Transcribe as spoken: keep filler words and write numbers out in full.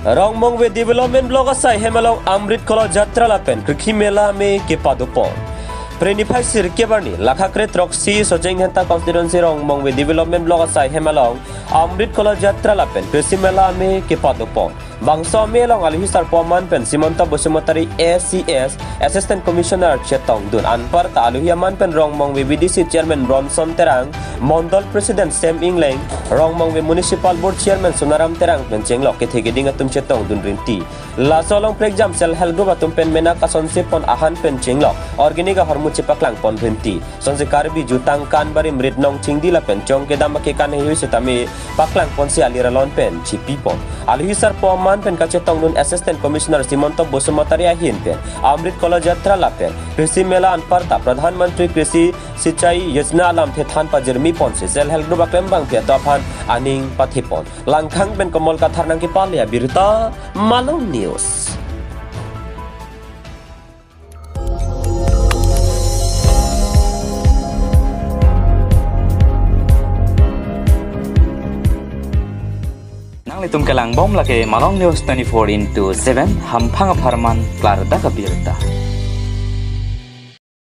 Rongmongve Development Block asai hem along Amrit Kala Jatra lapen Krisi Mela ame kepadopon. Phre niphai sirkep arni lakha kre throksi Socheng Dhenta constituency Rongmongve Development Block asai hem along Amrit Kala Jatra lapen Krisi Mela ame kepadopon. Bangso ame along alohi sarpo aman pen Simanta Basumatary A C S, Assistant Commissioner chetongdun. Anparta alohi aman pen Rongmongve V D C Chairman Bronson Terang, Mondol President Sam Engleng, Rongmongve Municipal Board Chairman Sonaram Terang pen chenglok kethe keding atum chetongdun rinti. Laso along prekjam Self Help Group atum pen mena kasonsepon ahan pen chenglok organic ahormu chepaklangpon rinti. Sonsi Karbi jutang kan barim rit nong chingdi lapen chong kedam ake kan heihui setame paklangponsi alir alon pen chipipon. Alohi sarpo aman pen kachetongdun Assistant Commissioner Simanta Basumatary ahin pen Amrit Kala Jatra lapen Krisi Mela anparta Pradhan Mantri Krisi Sinchai Yojana alamthe than pajirmiponsi Self Help Group aklembangpi atum aphan aning pathepon. Langkhang pen Komol Kathar nangkepale abirta Malong News. Nanglitum kelangbom lake Malong News twenty-four into seven, hamphang apharman klardak abirta.